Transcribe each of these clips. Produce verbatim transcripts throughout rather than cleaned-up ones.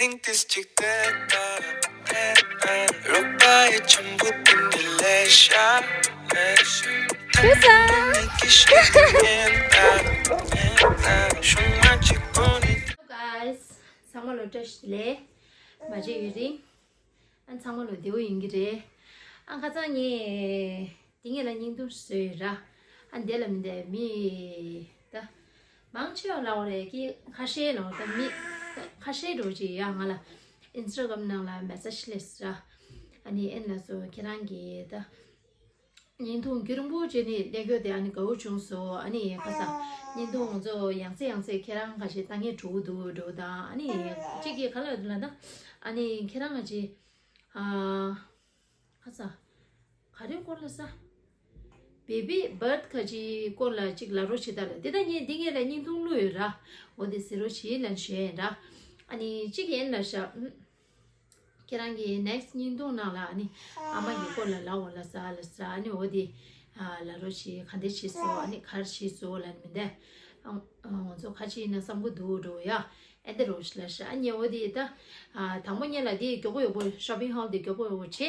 ཏིས་ཅིག་ཏེ་ཏ་ཏེ་ཏ། རོགས་པ་ཡི་ཆུན་པོ་ཏིན་ཏི་ལེ་ཤ་ལེ་ཤ། ཏུ་ས། ཏིག་ཤི་ཏི་ཉན་ཏ་ཏེ་ཏ། ཤུ་མ་ཅིག་པོ་ནི། Hello guys, ཚང་མ་ལོ་བཀྲ་ཤིས་བདེ་ལེགས། མ་བརྗེད་ཡུན་རིང་། ཨ་ཚང་མ་ལོ་བདེ་པོ་ཡིན་གྱི་རེད། ཨ་ཁ་སང་ངས་དེ་ངས་ལ་བརྙན་ཐུང་བཟོས་ར། ཨ་འདས་ལ་མི་འདས་མི་ད་མང་ཆེ་བ་ལ་བ་རེད་ཀྱི་ཁ་ཤས་ལ་བ་ད་མི་ཁ་ཤས་འགྲོ་ཅིག་ཡ་ང་ལ་ཨིན་སི་ཊ་གྷ་རམ་ནང་ལ་མེ་སེ་ཇི་སླེབས་ར། ཨ་ནི་ཨེན་ལ་སོ་ཁྱེད་རང་གི་ད་བརྙན་ཐུང་རྒྱུན་རིང་པོ་བྱས་ནས་གནས་སྐྱོ་དེ་ཨ་ནི་དགའ་བོ་བྱུང་སོ། ཨ་ནི་ཁ་སང་བརྙན་ཐུང་ང་ཚོ་ཡང་སེ་ཡང་སེ་ཁྱེད་རང་ཁ་ཤས་ལྟ་ངན་འགྲོ་གི་འདུག་འགྲོ་དང་ཨ་ནི་གཅིག་གིས་ག་ལ་ཡོད་ལ་ད་ཨ་ནི་ཁྱེད་རང་ང་ཅི་ཨ། ཁ་ས། ག་རེ་སྐོར་ལ་ས། བེ་བི་བར་ཐི་ཁ་ཅིག་སྐོར་ལ་ཅིག་ལབ་རོགས་བྱེད་ད་ལ་དེ་ད་ངས་འདི་ངས་ལ་བརྙན་ཐུང་བླུགས་ཡོད་ར། འོ་དེ་ཟེར་རོགས་བྱེད་ལབ་ཞུས་ཡིན་ར། ཨ་ནི་གཅིག་ཡིན་ལ་ཤ། ཁྱེད་རང་གི་ནེག་སི་ཊི་བརྙན་ཐུང་ནང་ལ་ཨ་ནི་ཨ་མ་གི་སྐོར་ལ་ལབ་འོ་ལ་ས་ལ་ས་ཨ་ནི་འོ་དེ་ལབ་རོགས་བྱེད་ག་འདྲ་བྱེད་སོ་ཨ་ནི་ག་རེ་བྱེད་སོ་ལབ་མི་འདས། ང་ཚོ་ཁ་ཅིག་ཡིན་ན་བསམ་གི་འདུག་འགྲོ་ཡ། ཨེ་འདི་རོ་ཤི་ལ་ཤི་ཨ་ཉེ་འོ་དེ་ད། ཨ་དང་པོ་ཉེ་ལ་དེ་མགྱོགས་པོ་ཡོད་པོ་ཤོ་པིང་ཧོལ་དེ་མགྱོགས་པོ་ཡོད་པོ་ཆེ།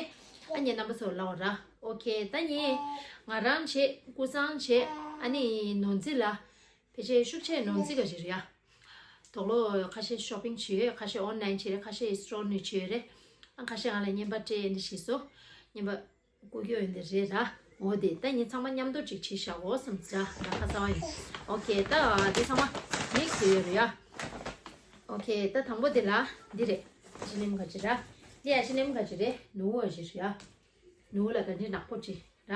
ཨ་ཉེ་རྣམ་པ་ཚོ་ལའོ་ར། ཨོ་ཁེ་ད་ཉེ། ང་རང་ཆེ་ཀུ་སང་ཆེ་ཨ་ནི་ནོར་འཛིན་ལ། ཕལ་ཆེར་ཤུགས་ཆེ་ནོར་འཛིན་ག་ཞིག་རེད་ཡ། དོག་ལོ་ཁ་ཤས་ཤོ་པིང་བྱེད་ཡོད་ཁ་ཤས་ཨོན་ལན་བྱེད་རེད་ཁ་ཤས་སི་ཊོར་ནས་བྱེད་ཡོད་རེད། ཨ་ཁ་ཤས་ང་ལ་བརྙན་པར་སྤྲད་ཨེ་འདི་བྱེད་སོ། བརྙན་པར། སྐུ་གྱོད་འདི་རེད་ར། འོ་དེ་ད་ངས་ཚང་མ་མཉམ་དུ་ཅིག་བྱེད་བཞག་འོ་བསམ་ཙ་ད་ཁ་ཚ་བ་ཡིན། ཨོ་ཁེ་ད་འདི་ཚང་མ་མིག་སི་ཡོད་རེད་ཡ། ཨོ་ཁེ་ད་དང་པོ་དེ་ལ་འདི་རེད། ཨ་ཅི་ནེམ་ག་ཅི་ར། འདི་ཨ་ཅི་ནེམ་ག་ཅི་རེད་ནུ་བོ་ཨ་ཅི་རེད་ཡ། ནུ་བོ་ལ་ག་ཅི་ནག་པོ་ཅི་ར།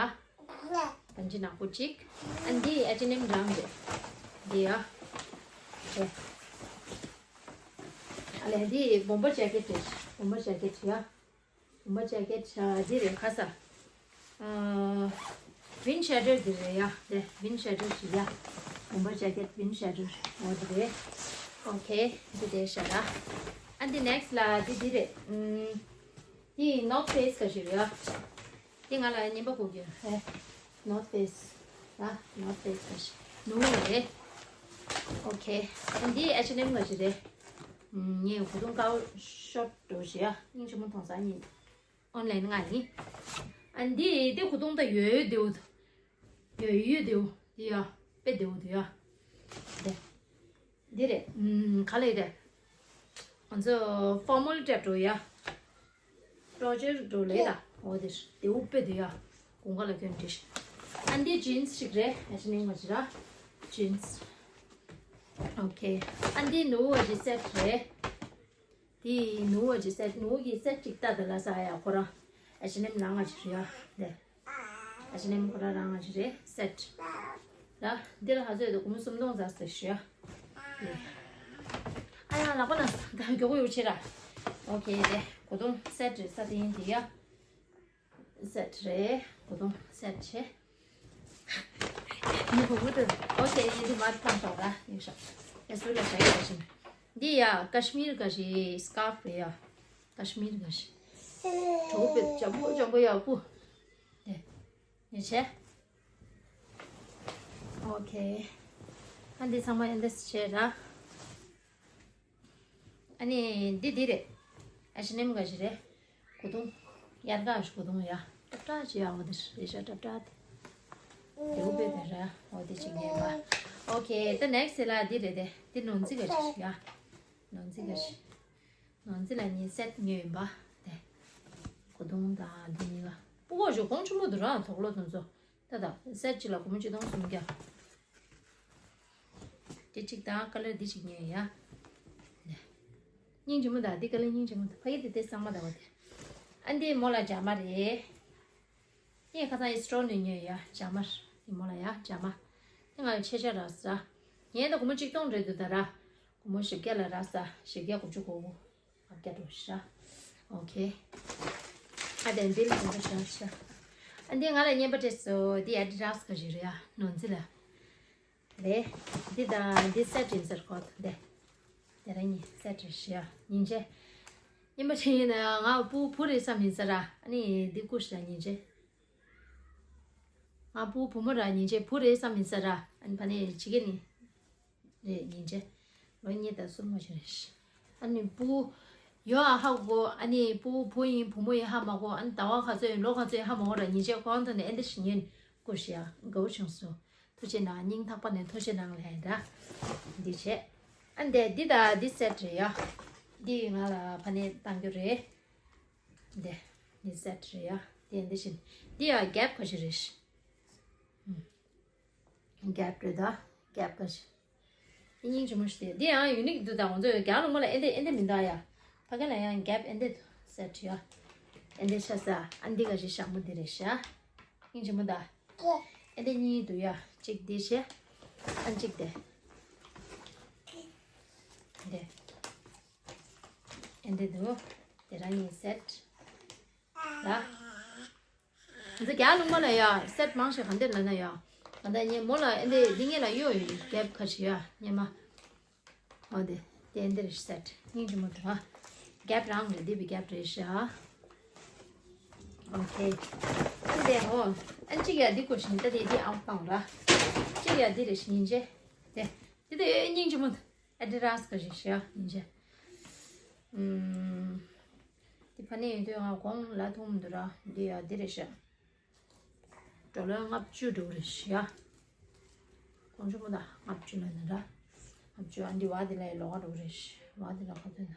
ག་ཅི་ནག་པོ་ཅིག་ཨ་འདི་ཨ་ཅི་ནེམ་རང་རེད། འདི་ཡ། ཨེ། ཨ་ལས་འདི་བོམ་བར་ཇེ་ཀེ་ཊི་རེད་བོམ་བར་ཇེ་ཀེ་ཊི་ཡ། བུམ་པ་ཇེ་ཀེ་ཊི་འདི་རེད་ཁ་ས། ཨ། ཝིན་ཤེ་ཌར་འདི་རེད་ཡ། དེ་ཝིན་ཤེ་ཌར་ཞིག་ཡ། བུམ་པ་ཇེ་ཀེ་ཊི་ཝིན་ཤེ་ཌར་འོ་འདི་རེད། ཨོ་ཁེ། འདི་དེ་ཤ་ར། ཨ་འདི་ནེག་སི་ཊི་ལ་འདི་འདི་རེད། ཨུམ། འདི་ནོར་ཐི་ཕེ་སི་ག་ཞིག་རེད་ཡ། འདི་ང་ལ་ཉན་པ་གོ་གི་ཧེ། ནོར་ཐི་ཕེ་སི། ར། ནོར་ཐི་ཕེ་སི་ག་ཞིག་ནུ་རེད། ཨོ་ཁེ། ཨ་འདི་ཨེཆ་ཨེན་ཨེམ་ག་ཞིག་རེད། ངས་གོས་ཐུང་དཀར་པོ་ཤོར་ཊི་འགྲོ་ཞིག་ཡ། སྙིང་རྗེ་མོ་མཐོང་ས་ཉིད། ཨོན་ལན་ང་ཡིན། ཨ་འདི་འདི་གོས་ཐུང་ད་ཡོད་ཡོད་དེའུ། ཡོད་ཡོད་དེའུ་དེ་ཡ། དཔེ་དེའུ་དེ་ཡ། དེ། འདི་རེད། ཨུམ། ག་ལེ་རེད། ང་ཚོ་ཕོར་མལ་ཊེབ་འགྲོ་ཡ། ཊོར་ཅར་འགྲོ་ལེ་ད། འོ་དེ་དེའུ་དཔེ་དེ་ཡ། དགུན་ཁ་ལ་གྱོན་འདྲི། ཨ་འདི་ཇིན་སི་ཞིག་རེད། ཨ་ཅི་ནི་ང་ཅི་ར། ཇིན་སི། ཨོ་ཁེ། ཨ་འདི་ནུ་བོ་ཨ་ཅི་སེ་ཊི་རེད། དེ་ནུ་བོ་ཅི་སེ་ཊི་ནུ་བོ་གི་སེ་ཊི་ཅིག་ལྟ་དང་ལ་ས་ཡ་ཁོ་རང་ཨེཆ་ཨེན་ཨེམ་ནང་ང་ཅི་རེད་ཡ། དེ་ཨེཆ་ཨེན་ཨེམ་ཁོ་རང་རང་ང་ཅི་རེད་སེ་ཊི་ར། འདི་ལ་ཧ་ཚོད་དུ་གུ་མོ་སུམ་སྟོང་ཙམ་ཟེར་ཞུ་ཡ། དེ་ཨ་ཡ་ལག་པ་ན་ད་མགྱོགས་པོ་ཡོད་ཆེ་ར། ཨོ་ཁེ་དེ་གོས་ཐུང་སེ་ཊི་རེད་ས་དེ་ཡིན་དེ་ཡ། སེ་ཊི་རེད། གོས་ཐུང་སེ་ཊི་བྱས། ཉི་ཧོང་ངུ་དུ་ཨོ་ཁེ་ཡིན་དུ་མར་ཐང་ཐོག་ར་ཡོད་ཤག་ཡ་སུ་ལ་ཤ་ཡ་ཤིན། འདི་ཡ་ཀ་ཤི་མིར་ག་ཞི་སི་ཀར་ཕི་རེད་ཡ། ཀ་ཤི་མིར་ག་ཞི། གྲོགས་པོ་ལྗང་གུ་ལྗང་གུ་ཡག་པོ། དེ། ཉེ་ཆེ། ཨོ་ཁེ། ཨ་འདི་ཚང་མ་ཨེ་འདྲ་བྱས་ར། ཨ་ནི་འདི་འདི་རེད། ཨེཆ་ཨེན་ཨེམ་ག་ཞིག་རེད། གོས་ཐུང་། དབྱར་ཁ་ཞིག་གོས་ཐུང་ཡ། ཏག་ཏག་ཅིག་ཡ་འོ་དེ་རེད་ཤག་ཏག་ཏག་དེ། དེའུ་དཔེ་དེ་ར་འོ་དེ་ཅིག་ཉན་པ། ཨོ་ཁེ་ད་ནེག་སི་ཊི་ལ་འདི་རེད་དེ་འདི་ནོར་འཛིན་ག་ཞིག་ཡ། ནོར་འཛིན་ག་ཞིག་ནོར་འཛིན་ལ་ཉིན་སེ་ཊི་ཉོས་ཡིན་པ། དེ། གོས་ཐུང་དང་འདི་གཉིས་ཀ་སྤུ་གུ་ཞིག་གོང་ཆེན་པོ་འདུག་ར་དོག་ལོ་དེ་ཚོ། ད་ད་སེ་ཊི་གཅིག་ལ་སྒོར་མོ་ཆིག་སྟོང་སུམ་བརྒྱ། དེ་གཅིག་དང་ཀ་ལར་འདི་གཅིག་ཉོས་ཡ། སྙིང་རྗེ་མོ་ད་འདི་ཀ་ལར་སྙིང་རྗེ་མོ་ད་ཕ་གི་དེ་དེ་གཙང་མ་ད་བ་དེ། ཨ་འདི་མོ་ལ་ཇ་མ་རེད། ངས་ཁ་སང་ཡི་སི་ཊོར་ནས་ཉོས་ཡ་ཇ་མ། འདི་མོ་ལ་ཡ་ཇ་མ། དེ་ང་ལ་ཆེ་ཆ་རག་ས། ངས་ད་སྒོར་མོ་ཆིག་སྟོང་རེད་འདུག་ད་ར། སྒོར་མོ་བཞི་བརྒྱ་ལ་རག་ས་བཞི་བརྒྱ་དགུ་བཅུ་གོ་དགུ། ཨ་བརྒྱ་འགྲོ་ཤ། ཨོ་ཁེ། ཨ་དེ་འདི་ལ་འགྲོ་ཤ་ཤ། ཨ་འདི་ང་ལ་རྔན་པ་སྤྲད་སོ་འདི་ཨ་ཌི་ཌ་སི་ག་ཞིག་རེད་ཡ་ནོར་འཛིན་ལ། རེད། འདི་དང་འདི་སེ་ཊི་ཡིན་ཟེར་གོ་འདི། དེ་ར་ཉིན་སེ་ཊི་ཤ་ཉིན་བྱེད། རྔན་པ་ཆེ་ཡིན་ན་ང་བུ་བུ་རེད་བསམ་ཡིན་ཟེར་ར་ཨ་ནི་འདི་ཀུ་ཤ་ཉིན་བྱེད། ང་བུ་བུ་མོ་ར་ཉིན་བྱེད་བུ་རེད་བསམ་ཡིན་ཟེར་ར་ཨ་ནི་ཕ་ནས་ཇི་གེ་ནི། རེད་ཉིན་བྱེད། ལོ་གཉིས་དང་སུམ་མ་ཞིག་རེད། ཨ་ནི་སྤུ་གུ། ཡོ་ཨ་ཧ་གོ། ཨ་ནི་སྤུ་བུ་ཡིན་བུ་མོ་ཡིན་ཧ་མ་གོ། ཨ་ནི་ཟླ་བ་ག་ཚོད་ཡིན་ལོ་ག་ཚོད་ཡིན་ཧ་མ་གོ་ར། ཉིན་ཆད་ཁོང་ཐོན་ནས་ཨེ་འདི་ཞིག་ཉན་སྐུ་ཞིག་ཡ་དགའ་བོ་བྱུང་སོང་། ཐུགས་རྗེ་གནང་། སྙིང་ཐག་པ་ནས་ཐུགས་རྗེ་གནང་ལན་ར། འདི་བྱས། ཨ་འདི་འདི་ད་འདི་སེ་ཊི་རེད་ཡ། འདི་ང་ལ་ཕ་ནས་བཏང་རྒྱུ་རེད། འདི་འདི་སེ་ཊི་རེད་ཡ། འདི་འདི་བཞིན་འདི་ཡ་གེབ་ག་ཞིག་རེད། གེབ་རེད་ད། གེབ་ག་ཞིག་སྙིང་རྗེ་མོ་ཞིག་དེ། འདི་ཡང་ཡུ་ནིག་འདུག་ད་ང་ཚོས་རྒྱ་ལུང་མ་ལ་ཨེ་འདི་ཨེ་འདི་མི་འདུག་ཡ། ཕ་གི་ལ་ཡང་གེབ་ཨེ་འདི་འདུག་སེ་ཊི་ཡ། ཨེ་འདི་ཤ་ས་ཨ་འདི་ག་ཞིག་ཞག་མོ་འདི་རེད་ཤ། སྙིང་རྗེ་མོ་ད། ཨེ་འདི་གཉིས་འདུག་ཡ། གཅིག་འདི་བྱས། ཨ་གཅིག་དེ། འདི། ཨེ་འདི་འདུག་དེ་རང་གཉིས་སེ་ཊི། ལ། ང་ཚོ་རྒྱ་ལུང་མ་ལ་ཡ་སེ་ཊི་མང་ཞིག་ག་འདིར་ལ་ན་ཡ། ག་འདི་ཉེ་མོ་ལ་ཨེ་འདི་འདི་ངེད་ལ་གཡོ་ཡོད་གེབ་ཁ་ཤི་ཡ་ཉེ་མ། འོ་དེ་དེ་ཨེ་འདིར་སེ་ཊི་སྙིང་རྗེ་མོ་འདུག་ཨ། གེབ་རང་རེད། འདི་བི་གེབ་རེད་ཤ། ཨོ་ཁེ། ཨ་འདི་འོ། ཨ་གཅིག་ཡ་འདི་ཀོ་ཤིན་ད་དེ་འདི་ཨང་བཏང་ར། གཅིག་ཡ་འདི་རེད་ཤི་ཉིན་ཅེ། དེ། དེ་དེ་སྙིང་རྗེ་མོ་འདུག་ཨ་ཌི་ཌ་སི་ག་ཞིག་ཤ་ཉིན་ཅེ། ཨུམ། དེ་ཕ་ནས་ཡིན་དུས་ང་གོང་ལ་ཐུག་མི་འདུག་ར། འདི་ཡ་འདི་རེད་ཤག་ཌོ་ལར་ལྔ་བཅུ་འགྲོ་གི་རེད་ཤག་གོང་ཆུ་མོ་ད་ལྔ་བཅུ་ལ་ནི་ར། ལྔ་བཅུ་ཨ་འདི་བ་དེ་ལ་ཡི་ལོག་ག་འགྲོ་གི་རེད་ཤག་བ་དེ་ལ་ག་ཚོད་ན།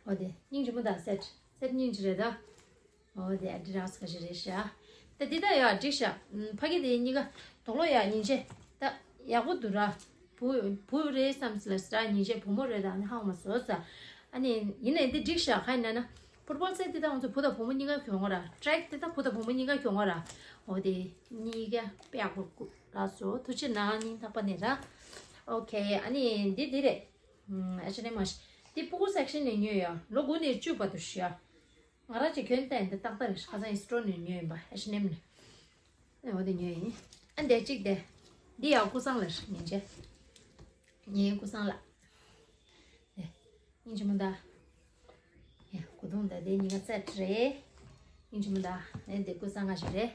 འོ་དེ་སྙིང་རྗེ་མོ་ད་སེ་ཊི་སེ་ཊི་སྙིང་རྗེ་རེད་ད། འོ་དེ་ཨ་ཌི་ཌ་སི་ག་ཞིག་རེད་ཤག་ད་འདི་ད་ཡ་འགྲིག་ཤག་ཕ་གི་དེ་གཉིས་ཀ་དོག་ལོ་ཡ་ཉིན་ཅེ། ད་ཡག་པོ་འདུག་ར། བུ་བུ་རེད་བསམ་སི་ལ་སི་ར་ཉིན་ཅེ་བུ་མོ་རེད་ད་ནི་ཧ་གོ་མ་སོང་ཙ། ཨ་ནི་ཡིན་ནའི་འདི་འགྲིག་ཤག་ག་ཡིན་ན་ན། ཕུཊ་བོལ་སེ་འདི་ད་ང་ཚོ་བུ་དང་བུ་མོ་གཉིས་ཀ་གྱོན་གོ་ར། ཊེ་རེག་འདི་ད་བུ་དང་བུ་མོ་གཉིས་ཀ་གྱོན་གོ་ར། འོ་དེ་གཉིས་ཀ་དཔེ་ཡག་པོ་ལགས་སོ། ཐུགས་རྗེ་གནང་སྙིང་ཐག་པ་ནས་ར། ཨོ་ཁེ། ཨ་ནི་འདི་འདི་རེད། ཨ་ཤ་ནེ་མ་ཤི། འདི་སྤུ་གུ་སེག་ཤན་ནས་ཉོས་ཡ། ལོ་དགུ་ནས་བཅུ་བར་དུ་ཤི་ཡ། ང་རང་ཅིག་གྱོན་བལྟས་འདི་ཏག་ཏག་རེད། ཁ་སང་ཨིན་སི་ཊོར་ནས་ཉོས་ཡིན་པ་ཨེ་ཤ་ནེམ་ནས། ཨ་འོ་དེ་ཉོས་ཡིན། ཨ་འདི་གཅིག་དེ། འདི་ཡང་ཀུ་སང་ལ་རེད་ཉན་བྱས། ངའི་ཀུ་སང་ལ། དེ། སྙིང་རྗེ་མོ་ད། ཡ་གོ་དུང་ད་དེ་གཉིས་ཀ་སེ་ཊི་རེད། སྙིང་རྗེ་མོ་ད། ཨ་འདི་ཀུ་སང་ང་ཞིག་རེད།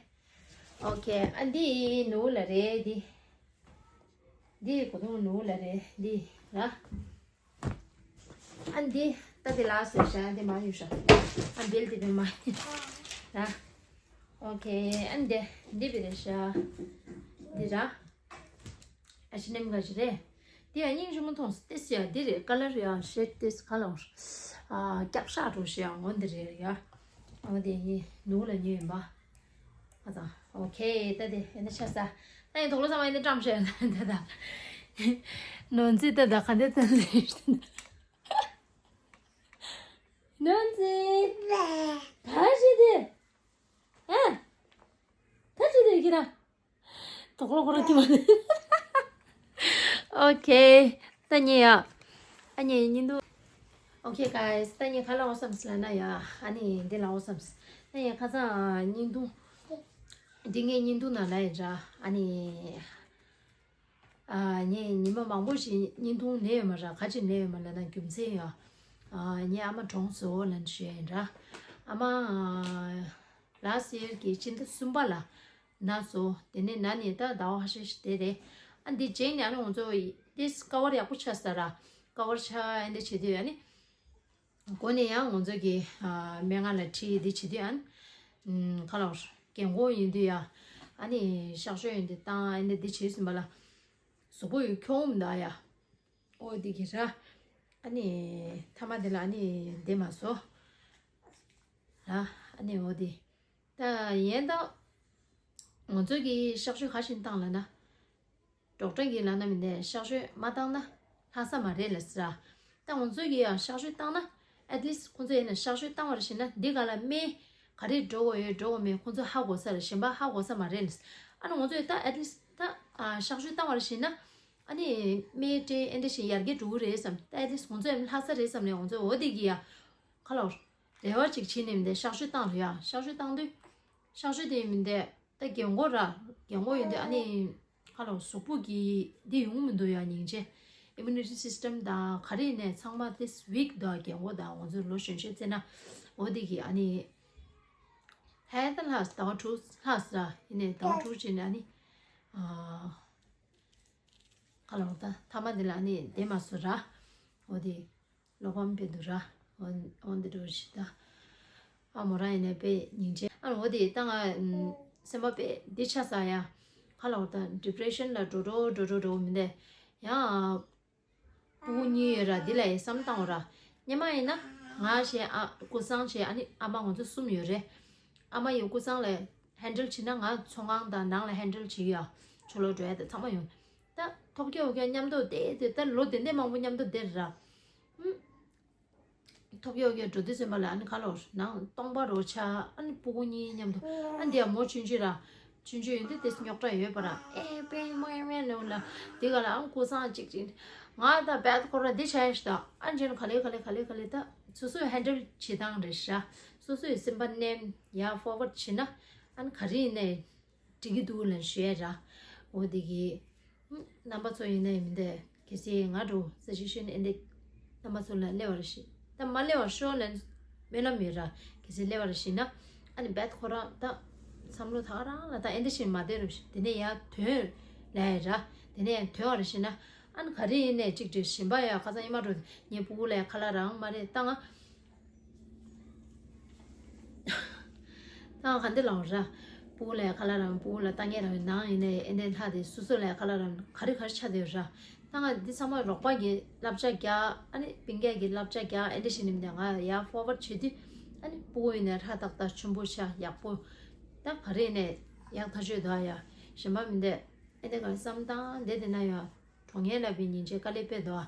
ཨོ་ཁེ། ཨ་འདི་ནུ་ལ་རེད་འདི། འདི་གོ་དུང་ནུ་ལ་རེད་འདི་ལ། ཨ་འདི་ད་དེ་ལ་སོ་ཤ་འདི་མ་ཡུ་ཤ། ཨ་འདི་དེ་བེ་མ་ཡུ་ཤ། ཨོ་ཁེ། ཨ་འདི་འདི་བེ་རེ་ཤ། འདི་ར། ཨ་ཤ་ནེམ་ག་ཞིག་རེད། འདི་ཡ་སྙིང་རྗེ་མོ་མཐོང་སྟེ་སི་ཡ་འདི་རེད། ཀ་ལར་ཡ་ཤེད་ཏེ་སི་ཁ་ལོང་། ཨ་སྐྱབས་ཤ་འགྲོ་ཤི་ཡ་ངོ་འདི་རེད་ཡ། ཨོ་དེ་ཡིན་ནུ་ལ་ཉོས་ཡིན་པ། ཨ་ཙང་། ཨོ་ཁེ། ད་དེ་ཨེ་འདི་ཆ་ས། ད་ཡིན་དོག་ལོ་ཚང་མ་ཡིན་འདི་བཀྲམ་ཤོད་ད་ད། ནོར་འཛིན་ད་ད་ག་འདི་ད་ལེ། ནོར་འཛིན། ད་ཞི་དེ། ཨ། ད་ཞི་དེ་ཁྱེད་རང་། དོག་ལོ་ཁོ་རང་ཁྱི་མ་ནི། ཨོ་ཁེ། ད་ཉེ་ཡ། ཨ་ཉེ་ཉིན་དུ། ཨོ་ཁེ་གཱི་སི། ད་ཉེ་ཁ་ལ་འོ་སམ་སི་ལ་ན་ཡ། ཨ་ནི་འདི་ལ་འོ་སམ་སི། ད་ཉེ་ཁ་སང་ཉིན་དུ། འདི་ངའི་ཉིན་དུ་ན་ལ་ཡིན་ར། ཨ་ནི། ཨ་ཉེ་ཉི་མ་མང་པོ་ཞིག་ཉིན་དུ་ནས་ཡོད་མ་ར། ག་ཅི་ནས་ཡོད་མ་ལ་ན་རྒྱུ་མཚན་ཡ། ཨ་ཉེ་ཨ་མ་གྲོངས་སོ་ལ་ན་ཞུ་ཡ་ཡིན་ར། ཨ་མ། ལ་སི་ཡར་གྱི་ཕྱི་ཟླ་གསུམ་པ་ལ། ན་སོ། དེ་ནས་ན་ནས་ད་ཟླ་བ་ཁ་ཤས་ཤིག་དེ་རེད། ཨ་འདི་རྗེས་ནས་ཨ་ནི་ང་ཚོ་ཏིས་ཀ་བར་ཡག་པོ་ཆགས་ས་ར། ཀ་བར་ཆགས་ཨ་འདི་བྱེད་དུས་ཨ་ནི། འགོ་ནས་ཡང་ང་ཚོ་གི་ཨ་སྨན་ཁང་ལ་ཁྲིད་འདི་བྱེད་དུས་ཨ་ནི། ཁ་ལོ་རྒན་གོག་ཡིན་དུས་ཡ། ཨ་ནི་གཤག་བཅོས་ཡིན་དུས་བཏང་ཨ་འདི་འདི་བྱེད་ཟིན་པ་ལ། གཟུགས་པོ་ཡོད་ཁྱོང་མི་འདུག་ཡ། ཨོ་འདི་གི་ར། ཨ་ནི་ཐ་མ་འདི་ལ་ཨ་ནི་བསྡད་མ་སོང་། ར། ཨ་ནི་འོ་དེ། ད་ཡན་ད། ང་ཚོ་གི་གཤག་བཅོས་ག་ཞིག་བཏང་ལ་ན། ཌོག་ཊར་གི་ལ་ན་མི་འདས་གཤག་བཅོས་མ་བཏང་ན་ལྷག་ས་མ་རེད་ལ་ཟེར་ར། ད་ང་ཚོ་གི་ཡང་གཤག་བཅོས་བཏང་ན་at least ཁོང་ཚོ་ཡིན་ན་གཤག་བཅོས་བཏང་བར་ཞིག་ན་འདི་ག་ལ་སྨན་ག་རེ་འགྲོ་དགོས་ཡོད་འགྲོ་དགོས་མེད་ཁོང་ཚོ་ཧ་གོ་ས་རེད། གཞན་པ་ཧ་གོ་ས་མ་རེད་ལ་ཟེར། ཨ་ནི་ང་ཚོ་ཡི་ད་at least ད་གཤག་བཅོས་བཏང་བར་ཞིག་ན་ཨ་ནི་སྨན་སྤྲད་ཨེ་འདྲ་ཞིག་ཡར་རྒྱས་འགྲོ་གི་རེད་བསམ། ད་at least ཁོང་ཚོ་ཡང་ལྷག་ས་རེད་བསམ་ནས་ང་ཚོ་འོ་དེ་གི་ཡ། ཁ་ལོ། རེ་བ་ཅིག་བྱེད་ནས་མི་འདས་གཤག་བཅོས་བཏང་རེད་ཡ། གཤག་བཅོས་བཏང་དུས། གཤག་བཅོས་དེ་མི་འདས་ད་རྒན་གོག་ར། རྒན་གོག་ཡིན་དུས་ཨ་ནི། ཁ་ལོ་གཟུགས་པོ་གི་འདི་ཡོང་མི་འདུག་ཡ་སྙིང་རྗེ། Immunity system དང་ག་རེ་ནས་ཚང་མ་this weak དང་རྒན་གོག་དང་ང་ཚོ་ལོ་གཞོན་ཤོས་བཙས་ན། འོ་དེ་གི་ཨ་ནི། ཧད་ད་ལྷག་ཟླ་བ་དྲུག་ལྷག་ཟ་ཡིན་ནས་ཟླ་བ་དྲུག་ཅིག་ནས་ཨ་ནི། ཁ་ལོ་ད་ཐ་མ་འདི་ལ་ཨ་ནི་བསྡད་མ་སོང་ར། འོ་དེ། བློ་ཕམ་དཔེ་འདུག་ར། འོན་འོན་ཏེ་འགྲོ་ཞིག་ད། ཨ་མོ་རང་ཡིན་ནའི་དཔེ་སྙིང་རྗེ། ཨ་འོ་དེ་ད་ང་སེམས་པ་དཔེ་འདི་ཆགས་ས་ཡ། ཁ་ལ་འོ་ད་ཌི་པི་རེ་ཤན་ལ་འགྲོ་འགྲོ་འགྲོ་འགྲོ་འགྲོ་མི་འདས། ཡང་ཕྲུ་གུ་གཉིས་ཡོད་ར། འདི་ལ་ཡི་བསམ་བཏང་བ་ར། སྔོན་མ་ཡིན་ན་ང་བྱས་ཨ་ཀུ་སང་བྱས་ཨ་ནི་ཨ་མ་ང་ཚོ་གསུམ་ཡོད་རེད། ཨ་མ་ཡི་ཀུ་སང་ལ་ཧན་ཌལ་བྱེད་ན་ང་ཚོང་ཁང་དང་ནང་ལ་ཧན་ཌལ་བྱེད་ཡ། ཕྱི་ལོགས་འགྲོ་ཡ་དེ་ཚང་མ་ཡོང་། ད་ཐོག་རྒྱག་འོག་རྒྱག་མཉམ་དུ་བསྡད་དེ་ད་ལོ་དེ་འདྲས་མང་པོ་མཉམ་དུ་བསྡད་ར། ཐོག་རྒྱག་འོག་རྒྱག་འགྲོ་དུས་ཙམ་པ་ལ་ཨ་ནི་ཁ་ལོ་ནང་སྟོང་པ་རོ་ཆ་ཨ་ནི་ཕྲུ་གུ་གཉིས་མཉམ་དུ་ཨ་འདི་ཡ་མོ་ཆུང་ཆུང་ར། ཆུང་ཆུང་ཡོད་དུས་དེ་རྙོག་དྲ་ཡོད་པ་ར། ཨེ་པེ་མོ་ཡ་མེ་ནོ་ལ་དེ་ག་ལ་ཨང་ཀུ་སང་གཅིག་གཅིག་ང་ད་བད་ཁོ་ར་འདི་བྱས་ཤི་ད་ཨ་འཇོན་ག་ལེ་ག་ལེ་ག་ལེ་ག་ལེ་ད་སོ་སོའི་ཧན་ཌལ་བྱེད་སྟངས་རེད་ཤ། སོ་སོའི་སེམས་པ་མནན་ཡ་ཕོར་ཝར་ཌི་བྱེད་ན་ཨ་ནི་ག་རེ་ཡིན་ནའི་འགྲིག་གི་འདུག་ལབ་ཞུ་ཡ་ར། འོ་དེ་གི་རྣམ་པ་ཚོ་ཡིན་ནའི་མི་འདུག་གལ་སྲིད་ང་འགྲོ་ས་ཅི་ཤོད་ཨེ་འདི་རྣམ་པ་ཚོ་ལ་སླེབས་པ་རེད་ཤི། ད་མ་སླེབས་པར་ཤོག་ལབ་སྨོན་ལམ་ཡོད་ར། གལ་སྲིད་སླེབས་པ་རེད་ཤི་ན་ཨ་ནི་བད་ཁོ་རང་ད་བསམ་བློ་ད་ག་རང་ལ་ད་ཨེ་འདི་ཤི་མ་བསྡད་རུ་ཤི་དེ་ནས་ཡར་ཐོན་ལབ་ཡ་ར། དེ་ནས་ཡར་ཐོན་པ་རེད་ཤི་ན་ཨ་ནི་ག་རེ་ཡིན་ནའི་གཅིག་བྲིས་ཞིམ་པ་ཡ་ཁ་སང་ཉི་མ་འགྲོ་ངའི་ཕྲུ་གུ་ལ་ཡ་ཁ་ལག་རང་མ་རེད་ད་ང་། ད་ང་ག་འདི་ལའོ་ར། ཕྲུ་གུ་ལ་ཡ་ཁ་ལག་རང་ཕྲུ་གུ་ལ་ལྟ་ངན་རང་ནང་ཡིན་ནའི་ཨེ་འདྲས་ལྷག་དེ་སོ་སོ་ལ་ཡ་ཁ་ལག་རང་ག་རེ་ག་རེ་ཆགས་བསྡད་ཡོད་ར། ད་ང་འདི་ཚང་མ་རོགས་པ་གི་བསླབ་བྱ་རྒྱག་ཨ་ནི་སྤུན་ཀྱག་གི་བསླབ་བྱ་རྒྱག་ཨེ་འདྲས་ཞིག་ནི་མི་འདུག་ང་ཡ་ཕོར་ཝར་ཌི་བྱེད་དུས་ཨ་ནི་ཕྲུ་གུ་ཡིན་ནའི་ཧྲ་ཏག་ཏག་ཆེན་པོ་ཆགས་ཡག་པོ། ད་ག་རེ་ཡིན་ནའི་ཡག་ཐག་ཆོད་འདུག་ཨ་ཡ། གཞན་པ་མི་འདུག་ཨེ་འདྲས་ག་བསམ་སྟངས་འདི་དེ་ན་ཡ། གྲོངས་ངན་ལབ་པའི་ཉིན་བྱེད་དཀའ་ལས་དཔེ་འདུག་ཨ།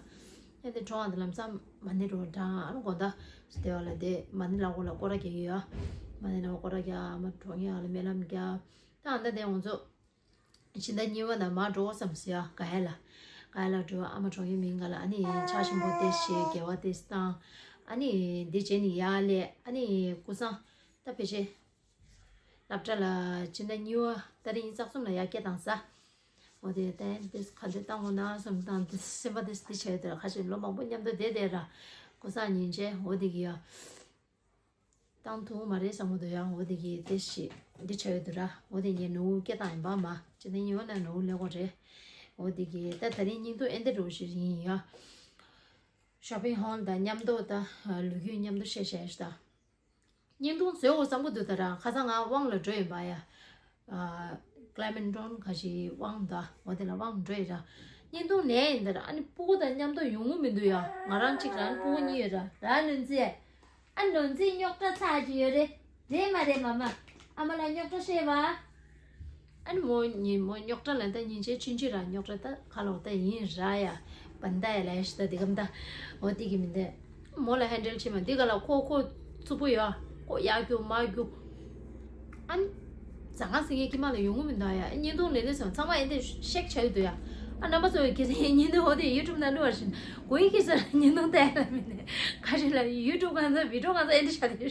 ཨེ་དེ་གྲོངས་ཨ་དེ་ལམ་སང་མ་ཎི་རུ་གྲང་ཨ་ལོ་དགོང་དག་སྟེ་བ་ལ་དེ་མ་ཎི་ལ་འོ་ལ་སྐོར་ར་རྒྱག་གི་ཡོད་ཨ། མ་ཎི་ལ་འོ་སྐོར་ར་རྒྱག་ཨ་མ་གྲོངས་ངན་ཨ་ལ་སྨོན་ལམ་རྒྱག་ད་ཨ་ད་དེ་ང་ཚོ་ཕྱི་ཟླ་གཉིས་པ་ན་མ་འགྲོ་བསམ་སི་ཨ་ག་ཡ་ལ། ག་ཡ་ལ་འགྲོ་ཨ་མ་གྲོངས་ངན་མིན་ག་ལ་ཨ་ནི་ཕྱག་ཆེན་པོ་དེ་བཞེས་དགེ་བ་དེ་བཏང་། ཨ་ནི་འདི་བྱས་ནི་ཡ་ལས་ཨ་ནི་ཀུ་སང་ད་ཕེ་ཤེ། སློབ་གྲྭ་ལ་ཕྱི་ཟླ་གཉིས་པ་ཏ་རིག་ཉི་ཤུ་རྩ་གསུམ་ལ་ཡར་སྐད་བཏང་ས། འོ་དེ་ཏན་ཏིས་ག་འདྲ་བཏང་འོ་ན་བསམ་བཏང་དེ་སེམས་པ་དེ་འདི་བྱས་དེ་ཁ་ཤས་ལོ་མང་པོ་མཉམ་དུ་བསྡད་དེ་ར། ཀུ་སང་ཉིན་བྱས་འོ་དེ་གི་ཡ། བཏང་ཐུབ་མ་རེད་བསམ་གི་འདུག་ཡ། འོ་དེ་གི་དེ་ཞིག་འདི་བྱས་ཡོད་དུ་ར། འོ་དེ་ངས་ནུ་བོ་སྐད་བཏང་ཡིན་པ་མ་ཕྱི་ཟླ་གཉིས་པ་ན་ནུ་བོ་སླེབས་གོ་རེད། འོ་དེ་གི་ད་ད་རིང་སྙིང་སྡུག་ཨེ་འདི་འགྲོ་ཞིག་ཡིན་ཡ། ཤོ་པིང་ཧོལ་དང་མཉམ་དུ་ད་ལོ་རྒྱུས་མཉམ་དུ་བཤད་བཤད་ཞིག་ད། བརྙན་ཐུང་བཟོས་འོ་བསམ་གི་འདུག་ད་ར་ཁ་སང་ང་དབང་ལ་འགྲོ་ཡིན་པ་ཡ། ཀླ་མན་ཀྲོན་ཁ་ཞིག་དབང་ད་འོ་དེ་ལ་དབང་འགྲོ་ཡི་ར། བརྙན་ཐུང་ལེན་ཡིན་ད་ར་ཨ་ནི་ཕྲུ་གུ་དང་མཉམ་དུ་ཡོང་གི་མི་འདུག་ཡ། ང་རང་གཅིག་རང་ཕྲུ་གུ་གཉིས་ཡོད་ར་ར་ནོན་ཙི། ཨ་ནོན་ཙི་རྙོག་དྲ་ཚ་ཞིག་ཡོད་རེད། རེད་མ་རེད་མ་མ། ཨ་མ་ལ་རྙོག་དྲ་བཤད་པ། ཨ་ནི་མོ་ཉིན་མོ་རྙོག་དྲ་ལ་ད་ཉིན་བྱེད་ཆུན་ཆུན་ར་རྙོག་དྲ་ད་ཁ་ལོག་ད་ཡིན་ར་ཡ། བན་ད་ཡ་ལ་ཡ་ཤི་ད་དེ་གམ་ད། འོ་དེ་གི་མི་འདུག་མོ་ལ་ཧན་ཌལ་བྱེད་མ་འདི་ག་ལ་ཁོ་ཁོ་ཚུགས་པོ་ཡོད། ཁོ་ཡར་རྒྱུག་མར་རྒྱུག་ཨ་ནི། ཟ་ཁང་ཟིང་ངའི་ཀྱི་མ་ལ་ཡོང་གི་མི་འདུག་ཡ། བརྙན་ཐུང་ལེན་ལེན་སོང་ཚང་མ་ཨེ་འདི་ཤེག་བྱ་ཡི་འདུག་ཡ། ཨ་རྣམ་པ་ཚོ་གི་དེ་བརྙན་ཐུང་འོ་དེ་ཡུ་ཊུབ་ནང་བླུགས་པ་བཞིན་གོ་ཡི་གི་ས་ལ་བརྙན་ཐུང་བལྟས་ལ་མི་ནས་ཁ་ཤས་ལ་ཡུ་ཊུབ་གང་ཚ་བི་ཌིའོ་གང་ཚ་ཨེ་འདི་བྱ་དེ་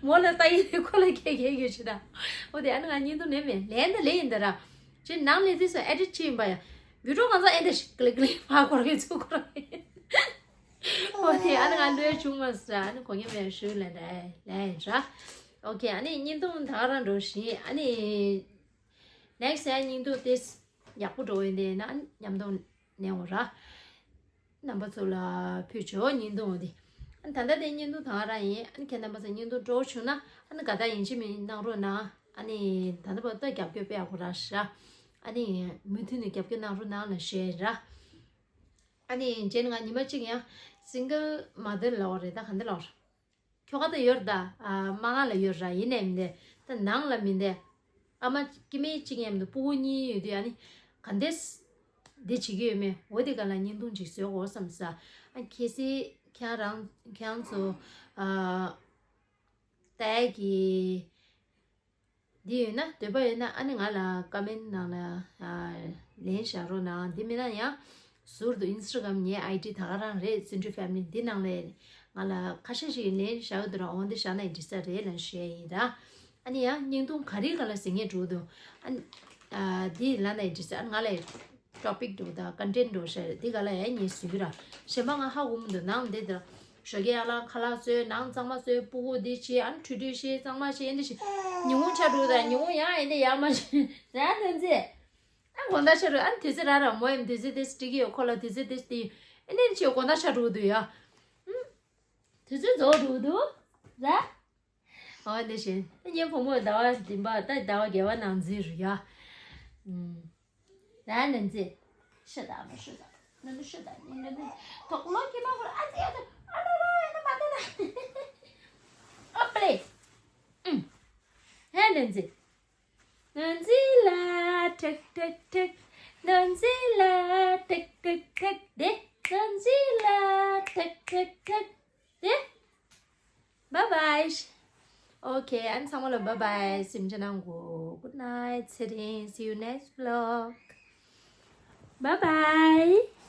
མོ་ལ་ལྟ་ཡི་རེད་ཁོ་ལ་ཁྱེད་ཁྱེད་ཁྱེད་ཤི་ད། འོ་དེ་ཨ་ནི་ང་བརྙན་ཐུང་ལེན་མེད་ལེན་ད་ལེན་ཡིན་ད་ར། ཅེ་ནང་ལས་དུས་སུ་ཨེ་ཌིཊ་བྱེད་ཡིན་པ་ཡ། བི་ཌིའོ་གང་ཚ་ཨེ་འདི་ཤི་ཀླིག་ཀླིག་ཕ་ཁོ་ར་གི་ཚུགས་ཁོ་ར་གི། འོ་དེ་ཨ་ནི་ང་ལོས་བྱུང་མ་ཟ་ཨ་ནི་གོ་ངེ་མེད་ཞུ་ལན་རེད་ལན་ར། ཨོ་ཁེ་ཨ་ནི་བརྙན་ཐུང་ད་ག་རང་འགྲོ་བཞིན་ཨ་ནི། ནེག་སི་ཡ་བརྙན་ཐུང་དེ་ཡག་པོ་འགྲོ་ཡིན་དེ་ན་མཉམ་དུ་ནས་འོ་ར། རྣམ་པ་ཚོ་ལ་ཕུལ་ཆོག་བརྙན་ཐུང་འོ་དེ། ཨ་ནི་ད་ལྟ་དེ་བརྙན་ཐུང་ད་ག་རང་ཡིན་ཨ་ནི་ཁྱེད་རྣམ་པ་ཚོ་བརྙན་ཐུང་སྤྲོ་བོ་བྱུང་ན་ཨ་ནི་དགའ་དགའ་ཡིན་གཅིག་མིན་གནང་རོགས་གནང་ཨ་ནི་ད་ལྟ་བར་ད་རྒྱབ་སྐྱོར་དཔེ་ཡག་པོ་རག་ཤག་ཨ་ནི་མུ་མཐུད་ནས་རྒྱབ་སྐྱོར་གནང་རོགས་གནང་ལ་ཞུ་ཡ་ཡིན་ར། ཨ་ནི་རྗེས་ནས་ང་ཉི་མ་གཅིག་ཡང་སིང་གལ་མ་དར་ལབ་པ་རེད་ད་ག་འདི་ལབ་པ་རེད། ཁྱོ་ག་ད་ཡོད་རེད་ད། ཨ་མ་ང་ལ་ཡོད་ར་ཡིན་ནའི་མི་འདས་ད་ནང་ལ་མི་འདས། ཨ་མ་སྐྱེ་དམན་གཅིག་ཡང་མི་འདུག་ཕྲུ་གུ་གཉིས་ཡོད་དུས་ཨ་ནི་ག་འདྲས་འདི་བྱེད་ཀྱི་ཡོད་མེད་འོ་དེ་ག་ལ་བརྙན་ཐུང་ཅིག་བཟོས་དགོས་བསམ་ས། ཨ་གལ་སྲིད་ཁྱེད་རང་ཁྱེད་རང་ཚོ་ཨ་ལྟ་ཡ་གི་འདི་ཡོད་ན་འདོད་པ་ཡོད་ན་ཨ་ནི་ང་ལ་ཀོ་མེན་ནང་ལ་ཨ་ལན་བཞག་རོགས་གནང་། འདི་མིན་ན་ཡང་ཟུར་དུ་ཨིན་སི་ཊ་གྷ་རམ་ངའི་ཨའི་ཌི་ད་ག་རང་རེད། སེན་ཌི་ཕེ་མི་ལི་འདི་ནང་ལ་ང་ལ་ཁ་ཤས་ཤིག་ལན་བཞག་ཡོད་དུ་ར། འོང་འདི་བཞག་ན་ཨིན་ཊི་རེ་སི་ཊེཌ་རེད་ལབ་ཞུ་ཡ་ཡིན་ར། ཨ་ནི་ཡང་བརྙན་ཐུང་ག་རེ་ག་ལ་གཟིགས་ངེས་འགྲོ་འདུག་ཨ་ནི་ཨ་འདི་ལ་ན་ཨིན་ཊི་རེ་སི་ཊེཌ་ཨ་ནི་ང་ལ་ཊོ་པིག་འགྲོ་དང་ཀོན་ཊེན་ཊི་འགྲོ་ཤར་འདི་ག་ལ་ཡང་ངས་ཟུག་ར། གཞན་པ་ང་ཧ་གོ་མི་འདུག་ནང་འདི་དེར་ཞོགས་ཀས་ཡར་ལངས་ཁ་ལག་བཟོས་ནང་གཙང་མ་བཟོས་ཕྲུ་གུ་འདི་བྱས་ཨ་ནི་ཁྲུས་ཁྲུས་བྱས་གཙང་མ་བྱས་འདི་བྱས་ཉིན་གུང་ཆགས་འགྲོ་དང་ཉིན་གུང་ཡང་ཨེ་འདི་ཡར་མ་བྱས་ར་ཐོན་ཚེ་ཨ་དགོང་དག་ཆགས་འགྲོ་ཨ་ནི་དུས་ཚོད་ར་ར་མོ་ཡིན་དུས་ཚོད་དེ་སྤྲད་ཀྱི་ཡོད་ཁོ་ལ་དུས་ཚོད་དེ་སྟེ་ཨེ་འདི་བྱས་དགོང་དག་ཆགས་འགྲོ་འདུག་ཡ། ཨུམ། དུས་ཚོད་རྫོགས་འགྲོ་འདུག་ར། ཨོ་དེ་བཞིན་ད་ངའི་བུ་མོ་ཟླ་བ་བདུན་པ་ད་ཟླ་བ་བརྒྱད་པ་ནང་འཛུལ་རུ་ཡ། ཨུམ། ད་ནན་ཙི། ཤི་ད་མི་ཤི་ད། ནི་མི་ཤི་ད་ནི་ནི་ནི། དོག་ལོ་ཁྱི་མ་ཧུར་ཨ་ཙི་ཨ་ཙི་ཨ་ལོ་ལོ་ཡ་ནི་མ་ད་ན། ཨ་པ་ལེ། ཨུམ། ཧེ་ནན་ཙི། ནན་ཙི་ལ་ཐིག་ཐིག་ཐིག་ནན་ཙི་ལ་ཐིག་ཐིག་ཐིག་དེ་ནན་ཙི་ལ་ཐིག་ཐིག་ཐིག་དེ། Bye bye. Okay, ཨ་ནི་ཚང་མ་ལ་bye bye. སེམས་ཅན་ནང་གོ། Good night. ཚེ་རིང་། See you next vlog. Bye bye.